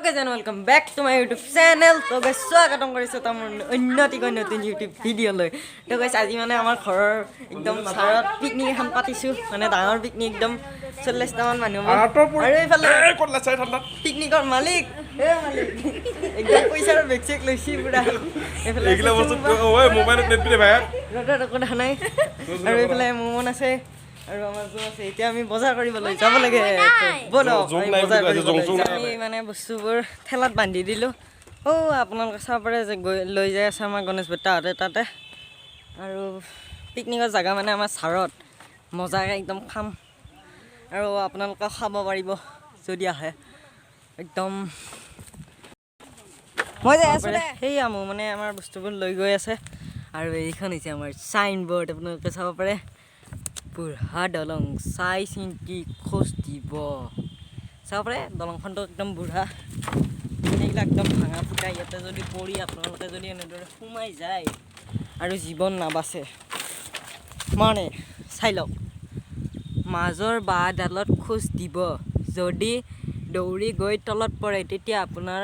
Guys and welcome back to my YouTube channel. তো guys, স্বাগতম কৰিছোঁ তাৰ অন্য এটিকৈ নতুন ইউটিউব ভিডিঅ'লৈ। তো গাইজ, আজি মানে আমাৰ ঘৰৰ একদম চাৰত পিকনিক এখন পাতিছোঁ, মানে ডাঙৰ পিকনিক, একদম 40টামান মানুহ হ'ব। আৰু এইফালে পিকনিকৰ মালিক, হে মালিক, একদম পইচাৰ বেগ চেগ লৈছি পুৰা। এইফালে এইগিলা বস্তু মোবাইলত নেট পিনে ভাই। ৰ'দত একো দেখা নাই। আৰু এইফালে মোমন আছে আৰু আমাৰ জোং আছে। এতিয়া আমি বজাৰ কৰিবলৈ যাব লাগে। তো ব'লক, জোং আমি নাই বজাৰ বুলি কৈছে, জোং কৰিবলৈ চোং যাওঁ। নাই। আমি মানে বস্তুবোৰ ঠেলাত বান্ধি দিলোঁ। অ' আপোনালোকে চাব পাৰে যে গৈ লৈ যাই আছে আমাৰ গণেশ বৰ্তাহঁতে তাতে। আৰু পিকনিকৰ জেগা মানে আমাৰ চাৰত মজাকৈ একদম খাম আৰু আপোনালোকেও খাব পাৰিব যদি আহে। একদম মই যাই আছোঁ দে। সেয়া মোৰ মানে আমাৰ বস্তুবোৰ লৈ গৈ আছে। আৰু এইখন হৈছে আমাৰ চাইন বৰ্ড, আপোনালোকে চাব পাৰে। বুঢ়া দলং, চাই চিন্তি খোজ দিব। চাব পাৰে, দলংখনটো একদম বুঢ়া, এইবিলাক একদম ভাঙা ফুটা। ইয়াতে যদি পৰি আপোনালোকে যদি এনেদৰে সোমাই যায় আৰু জীৱন নাবাচে। মানে চাই লওক, মাজৰ বাঁহডালত খোজ দিব। যদি দৌৰি গৈ তলত পৰে, তেতিয়া আপোনাৰ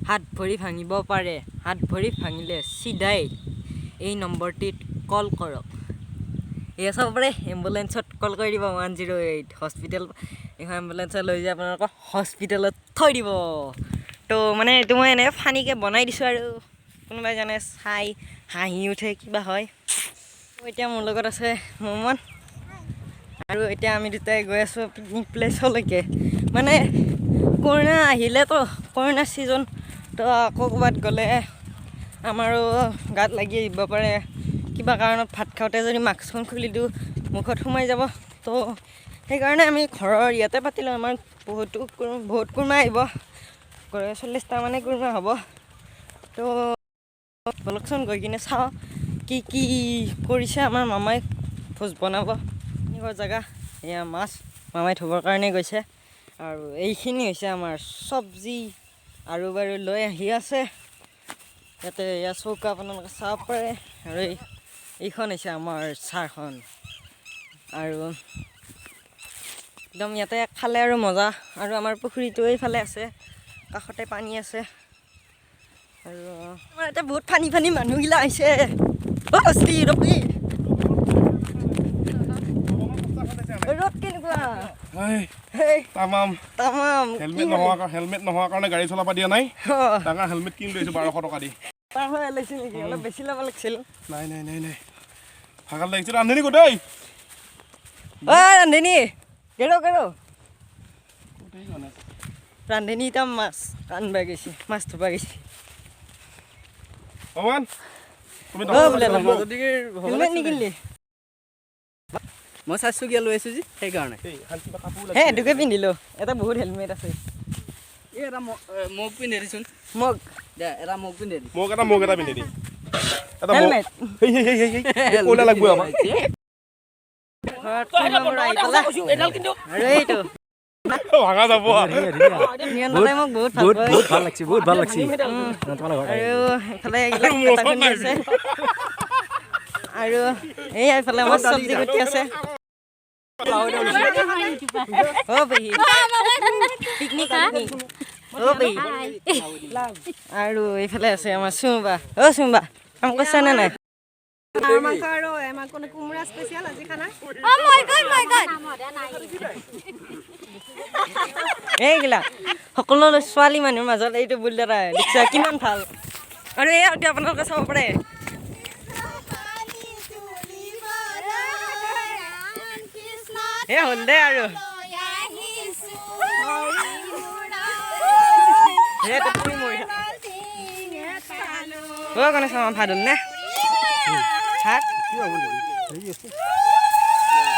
হাত ভৰি ভাঙিব পাৰে। হাত ভৰি ভাঙিলে চিধাই এই নম্বৰটিত কল কৰক। এয়া চাব পাৰে, এম্বুলেঞ্চত কল কৰি দিব, 108 হস্পিটেল। এইখন এম্বুলেঞ্চত লৈ যাই আপোনালোকক হস্পিটেলত থৈ দিব। তো মানে এইটো মই এনেই ফানিকৈ বনাই দিছোঁ আৰু কোনোবাই জানে চাই হাঁহি উঠে কিবা হয়। এতিয়া মোৰ লগত আছে মমন আৰু এতিয়া আমি দুটাই গৈ আছোঁ পিকনিক প্লেচলৈকে। মানে কৰোণা আহিলেতো, কৰোণা ছিজন, তো আকৌ ক'ৰবাত গ'লে আমাৰো গাত লাগি আহিব পাৰে। কিবা কাৰণত ভাত খাওঁতে যদি মাস্কখন খুলি দিওঁ, মুখত সোমাই যাব। তো সেইকাৰণে আমি ঘৰৰ ইয়াতে পাতিলোঁ। আমাৰ বহুতো বহুত কুৰমা আহিব, 40টা মানে কুৰমা হ'ব। তো ব'লকচোন, গৈ কিনে চাওঁ কি কি কৰিছে আমাৰ মামাই। ভোজ বনাব। এনেকুৱা জেগা। এয়া মাছ মামাই ধুবৰ কাৰণে গৈছে। আৰু এইখিনি হৈছে আমাৰ চব্জি আৰু বাৰু লৈ আহি আছে ইয়াতে। এয়া চৌকা, আপোনালোকে চাব পাৰে। আৰু এইখন হৈছে আমাৰ চাৰখন। আৰু একদম ইয়াতে খালে আৰু মজা। আৰু আমাৰ পুখুৰীটো এইফালে আছে, কাষতে পানী আছে। আৰু আমাৰ ইয়াতে বহুত ফানি ফানি মানুহগিলা আহিছে। অ' অস্তি ৰবি, ৰ'দ কেনেকুৱা? হেই। তামাম। তামাম। হেলমেট নোহোৱা কাৰণে গাড়ী চলাব দিয়া নাই। ডাঙৰ হেলমেট কিনি লৈছোঁ 1200 টকা দি। পাৰ হৈ লাগিছিল নেকি? অলপ বেছি ল'ব লাগিছিল। নাই নাই নাই নাই, ভাগাল লাগিছে। ৰান্ধনি গোটেই। ঐ ৰান্ধনী, গেৰ গেৰ। ৰান্ধনী এতিয়া মাছ আনবা গৈছে, মাছ ধুবা গৈছে। ভগৱান তুমি অ বোলে হেলমেট নিকিনলি? মই চাৰিচকীয়া লৈ আছোঁ যে, সেইকাৰণে। হে, এইটোকে পিন্ধিলো। এটা বহুত হেলমেট আছে। এই এটা মোক পিন্ধি দিচোন। মোক? দে, এটা মোক পিন্ধি দি। মোক এটা পিন্ধি দি, এটা মোক। হেলমেট। হেই হেই হেই হেই হেই, কয়লা লাগব আমাক। ঘৰত কোনোবাবোৰ আহি পেলাই আৰু এইটো ভাঙা যাব। নিয়ন দাদাই মোক বহুত ভাল পায়। বহুত ভাল লাগছে, বহুত ভাল লাগছে তোমালোকৰ ঘৰত। আৰু এইফালে এইবিলাক মোৰ ওচৰত পেটা খুন্দি নাই। আছে। আৰু এই এইফালে আমাৰ চব্জি কুটি আছে। অ পেহী, পিকনিক পিকনিক। অ পেহী। আৰু এইফালে আছে আমাৰ চুমবা। অ চুমবা, কাম কৰিছা নে নাই? হাঁহৰ মাংস আৰু আমাৰ কোনো কোমোৰা স্পেচিয়েল আজি খানা। Oh my God, my God. এইগিলা সকলো ছোৱালী মানুহৰ মাজত এইটো বুলদাৰা দেখিছা কিমান ভাল। আৰু এই এতিয়া আপোনালোকে চাব পাৰে। পানী তুলিবলৈ ৰাম কৃষ্ণ এ হ'ল দে আৰু। লৈ আহিছো। হে তুমি মৰি থাক। অ গণেশ মামা, ভাত হ'ল নে? ভাত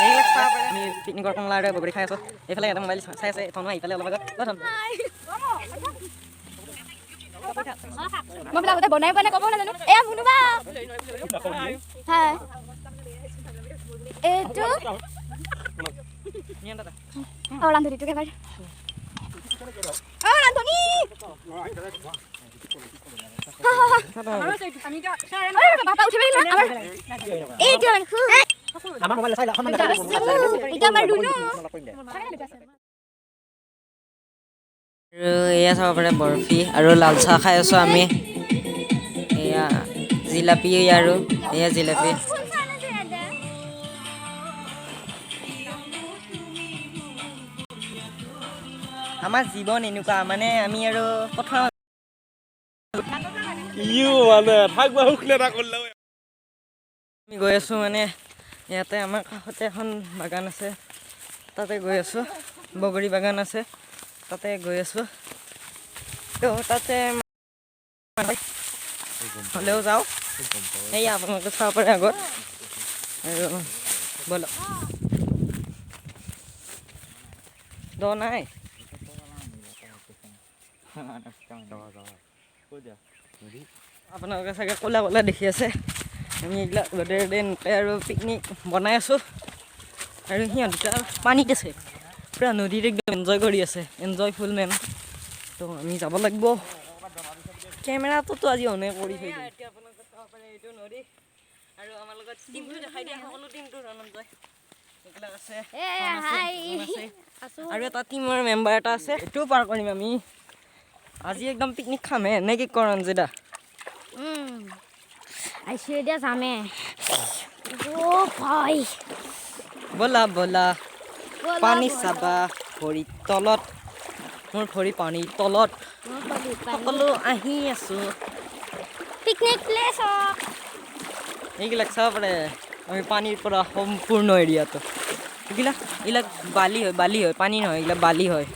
এইবিলাক চাব পাৰে। আমি পিকনিকৰ কমলা আৰু বগৰী খাই আছোঁ। এইফালে এটা মোবাইল চাই আছে। ধনু আহি পেলাই অলপ আগত। অ ধন। মই বোলে আগতে বনাই পোৱা নাই, ক'ব নাজানো। এয়া মুনুবা। হাই, এইটো নিয়ন দাদা। অ ৰান্ধনীটোক এবাৰ। অ ৰান্ধনী, বাবা উঠিব লাগিব আমাৰ। এইটো আমাৰ আমাৰ মোবাইল চাই। এইটো আমাৰ ৰুনু। আৰু আৰু এয়া চাব পাৰে বৰফি আৰু লাল চাহ খাই আছোঁ আমি। এয়া জিলাপি আৰু এয়া জিলাপি। আমাৰ জীৱন এনেকুৱা, মানে আমি আৰু পথাৰত আমি গৈ আছোঁ। মানে ইয়াতে আমাৰ কাষতে এখন বাগান আছে, তাতে গৈ আছোঁ। বগৰী বাগান আছে, তাতে গৈ আছোঁ। তো তাতে হ'লেও যাওঁ। সেয়া আপোনালোকে চাব পাৰে আগত। আৰু ব'লক, দ নাই। আপোনালোকে চাগে ক'লা ক'লা দেখি আছে। আমি এইবিলাক ৰ'দে ৰ'দে এনেকৈ আৰু পিকনিক বনাই আছোঁ। আৰু সিহঁত দুটা পানীত আছে, পূৰা নদীত একদম এনজয় কৰি আছে, এনজয়ফুল মেন। তো আমি যাব লাগিব। কেমেৰাটোতো আজি অনে কৰি থৈ দিম। এতিয়া আপোনালোকে চাব পাৰে এইটো নদী। আৰু আমাৰ লগত টিমটো দেখাই দিয়া, সকলো টিমটো ধনঞ্জয় এইবিলাক আছে, আৰু এটা টিমৰ মেম্বাৰ এটা আছে। এইটোও পাৰ কৰিম আমি আজি, একদম পিকনিক খামহে নে কি কৰ ৰঞ্জিতা? আহিছোঁ এতিয়া যামে। অ' ভাই। ব'লা ব'লা, পানী চাবা ভৰিৰ তলত, মোৰ ভৰি পানীৰ তলত। সকলো আহি আছোঁ পিকনিক প্লেচ। এইবিলাক চাব পাৰে, আমি পানীৰ পৰা সম্পূৰ্ণ এৰিয়াটো। এইবিলাক এইবিলাক বালি হয়, বালি হয়, পানী নহয়, এইবিলাক বালি হয়।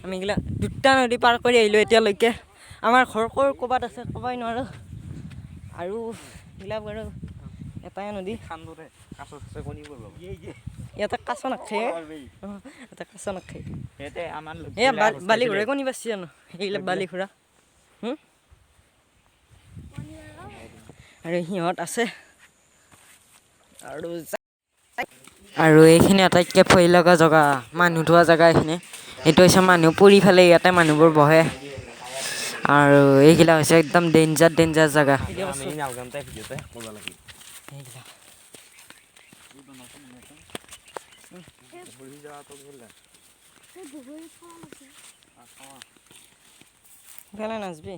আমি এইগিলা দুটা নদী পাৰ কৰি আহিলোঁ এতিয়ালৈকে। আমাৰ ঘৰ ক'ৰ ক'ৰবাত আছে ক'বই নোৱাৰোঁ। আৰু এইবিলাক বাৰু এটাই নদী। ইয়াতে কাছ নাখে, ইয়াতে কাছ নাখে। এই বালি ঘূৰাই কণী পাৰছি জানো? এইবিলাক বালি ঘূৰা। আৰু সিহঁত আছে। আৰু আৰু এইখিনি আটাইতকৈ ভয় লগা জেগা, মানুহ ধোৱা জেগা এইখিনি। এইটো হৈছে মানুহ পৰি পেলাই ইয়াতে মানুহবোৰ বহে। আৰু এইগিলা হৈছে একদম ডেঞ্জাৰ ডেঞ্জাৰ জেগা। ইফালে নাচবি।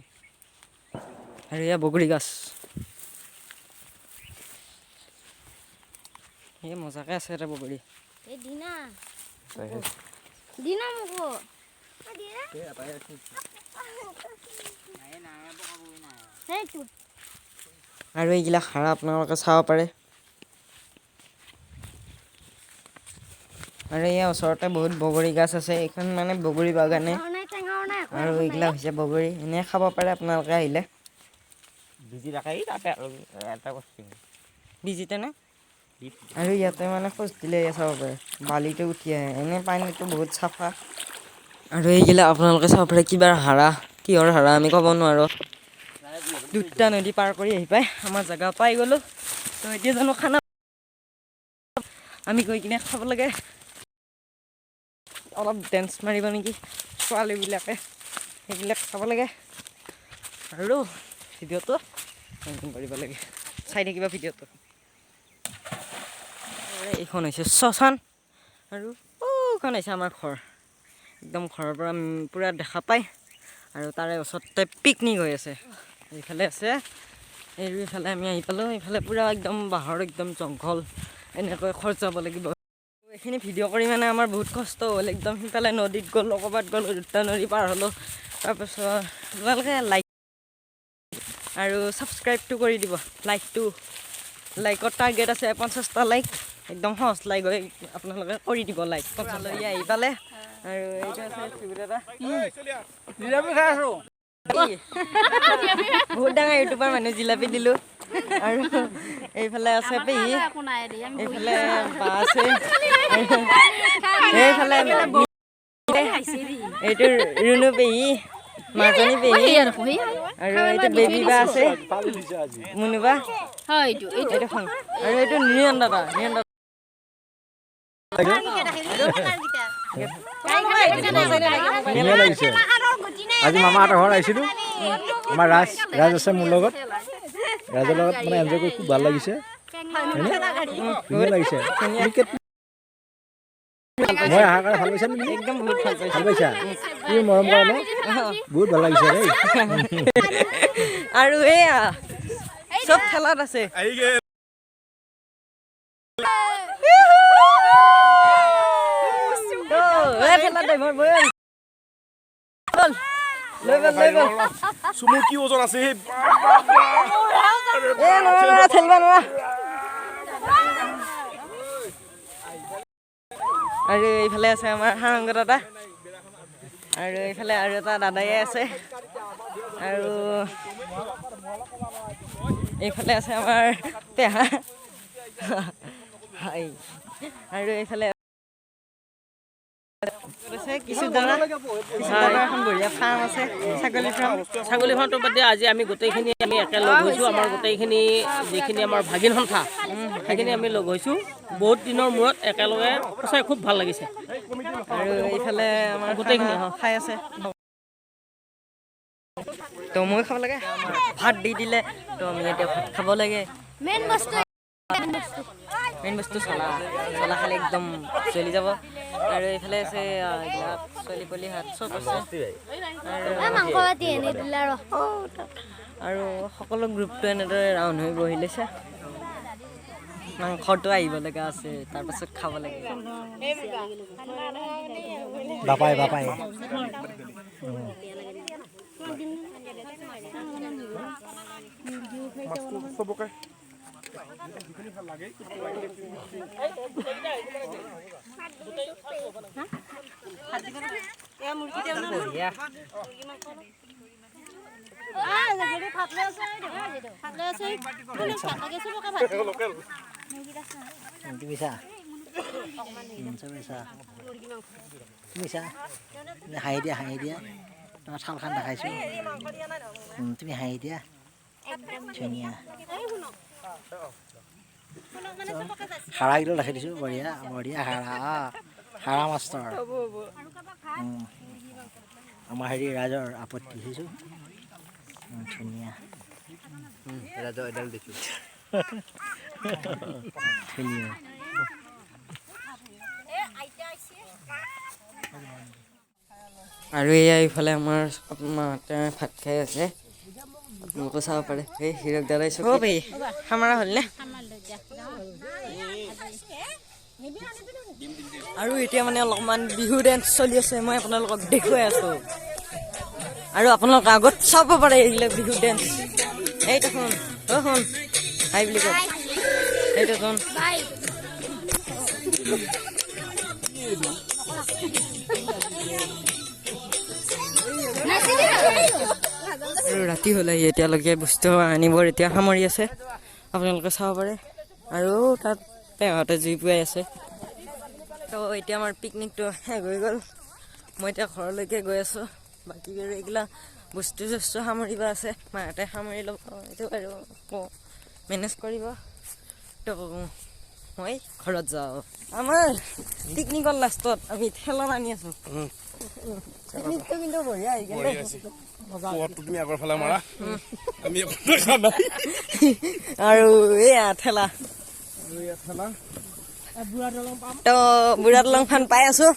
আৰু এয়া বগৰী গাছ, এই মজাকে আছে এটা বগৰী। আৰু এইগিলা হাৰা আপোনালোকে চাব পাৰে। আৰু ইয়াৰ ওচৰতে বহুত বগৰী গাছ আছে, এইখন মানে বগৰী বাগানে। আৰু এইগিলা হৈছে বগৰী, এনেই খাব পাৰে আপোনালোকে আহিলে। বিজিতে নে? আৰু ইয়াতে মানে খোজ দিলে চাব পাৰে বালিটো উঠি আহে, এনেই পানীটো বহুত চাফা। আৰু এইগিলা আপোনালোকে চাব পাৰে কিবাৰ হাৰা, কিহৰ হাৰা আমি ক'ব নোৱাৰোঁ। দুটা নদী পাৰ কৰি আহি পাই আমাৰ জেগা পাই গ'লোঁ। তো এতিয়া জানো খানা আমি গৈ কিনে খাব লাগে। অলপ ডেন্স মাৰিব নেকি ছোৱালীবিলাকে, সেইবিলাক খাব লাগে। আৰু ভিডিঅ'টো কৰিব লাগে, চাই থাকিবা ভিডিঅ'টো। এইখন হৈছে শ্মশান আৰু এইখন হৈছে আমাৰ ঘৰ। একদম ঘৰৰ পৰা পূৰা দেখা পায়। আৰু তাৰে ওচৰতে পিকনিক হৈ আছে। এইফালে আছে, এইফালে আমি আহি পালোঁ। এইফালে পূৰা একদম বাঁহৰ একদম জংঘল, এনেকৈ খৰচ যাব লাগিব। এইখিনি ভিডিঅ' কৰি মানে আমাৰ বহুত কষ্ট হ'ল। একদম সিফালে নদীত গ'লোঁ, ক'ৰবাত গ'লোঁ, দুটা নদী পাৰ হ'লোঁ। তাৰপাছত আপোনালোকে লাইক আৰু ছাবস্ক্ৰাইবটো কৰি দিব। লাইকটো, লাইকৰ টাৰ্গেট আছে 50টা লাইক, একদম সহজ লাইক হয়, আপোনালোকে কৰি দিব লাইক। আলহী আহি পালে। আৰু এইটো আছে দাদা, বহুত ডাঙৰ ইউটিউবাৰ মানুহ, জিলাপি দিলোঁ। আৰু এইফালে আছে পেহী, এইফালে বা আছে, এইফালে এইটো ৰুণু পেহী, মাজনী পেহী, আৰু এইটো বেবী বা আছে, মুনু বা, এইটো আৰু এইটো নিৰন দাদা, নিৰন দাদা। ধুনীয়া লাগিছে। আজি মামাহঁতৰ ঘৰত আহিছিলোঁ, আমাৰ ৰাজ ৰাজ আছে মোৰ লগত, ৰাজৰ লগত মানে এনজয় কৰি খুব ভাল লাগিছে। ধুনীয়া লাগিছে। মই অহাৰ কাৰণে ভাল পাইছা নেকি? একদম বহুত ভাল পাইছোঁ। ভাল পাইছা? তুমি মৰম কৰা ন? বহুত ভাল লাগিছে দেই। আৰু এয়া চব ঠেলাত আছে। আহি গেল। ঠেলা ড্ৰাইভাৰ বল বল লৈ বল লৈ বল। চুমুৰ কি ওজন আছে সেই। এ নোৱাৰা, ঠেলবা নোৱাৰা। আৰু এইফালে আছে আমাৰ সাৰংগ দাদা, আৰু এইফালে আৰু এটা দাদাই আছে, আৰু এইফালে আছে আমাৰ পেহা, আৰু এইফালে আছে কিছু দাদা। এখন বঢ়িয়া ফাৰ্ম আছে, ছাগলী ফাৰ্ম। ছাগলী ফাৰ্মটো বাদ দিয়া, আজি আমি গোটেইখিনি আমি একেলগ হৈছোঁ। আমাৰ গোটেইখিনি যিখিনি আমাৰ ভাগিন সন্থা, সেইখিনি আমি লগ হৈছোঁ বহুত দিনৰ মূৰত একেলগে। সঁচাই খুব ভাল লাগিছে। আৰু এইফালে আমাৰ গোটেইখিনি খাই আছে। তো মই খাব লাগে, ভাত দি দিলে তো আমি এতিয়া ভাত খাব লাগে। মেইন বস্তু চলা, চলা খালে একদম চলি যাব। আৰু এইফালে আছে এইবিলাক ছোৱালী পোৱালি হাত চব আছে। আৰু সকলো গ্ৰুপটো এনেদৰে ৰাউণ্ড হৈ বহি লৈছে। মাংসটো আহিব লগা আছে, তাৰপাছত খাব লাগে। বাপাই বাপাই তুমি হাঁহি দিয়া, হাঁহি দিয়া, তোমাৰ থালখন দেখাইছোঁ। তুমি হাঁহি দিয়া, ধুনীয়া। হাৰাকেইডাল দেখাই দিছোঁ, বঢ়িয়া বঢ়িয়া হাৰা, হাৰা মাষ্টৰ। আমাৰ হেৰি ৰাজৰ আপত্তি দেখিছোঁ, ধুনীয়া। ৰাজৰ এডাল দেখিছোঁ, ধুনীয়া। আৰু এয়া এইফালে আমাৰ মাহঁতে ভাত খাই আছে, আপোনালোকে চাব পাৰে। এই হিৰক দাদাই চব সামৰা হ'লনে? আৰু এতিয়া মানে অলপমান বিহু ডেন্স চলি আছে, মই আপোনালোকক দেখুৱাই আছোঁ। আৰু আপোনালোকে আগত চাব পাৰে এইবিলাক বিহু ডেন্স। এইটো শুন, অ শুন, হাই বুলি কওক। এইটো শুন। আৰু ৰাতি হ'লে এতিয়ালৈকে বস্তু আনিবৰ এতিয়া সামৰি আছে, আপোনালোকে চাব পাৰে। আৰু তাত পেহঁতে জুই পুৱাই আছে। তো এতিয়া আমাৰ পিকনিকটো শেষ হৈ গ'ল, মই এতিয়া ঘৰলৈকে গৈ আছোঁ। বাকী আৰু এইগিলা বস্তু চস্তু সামৰিব আছে, মাহঁতে সামৰি ল'ব, এইটো আৰু মেনেজ কৰিব। তো মই ঘৰত যাওঁ। আমাৰ পিকনিকৰ লাষ্টত আমি ঠেলা আনি আছোঁ। পিকনিকটো কিন্তু বঢ়িয়া হৈ গ'ল। আৰু এয়া ঠেলা, তো বুঢ়া দলংখন পাই আছো।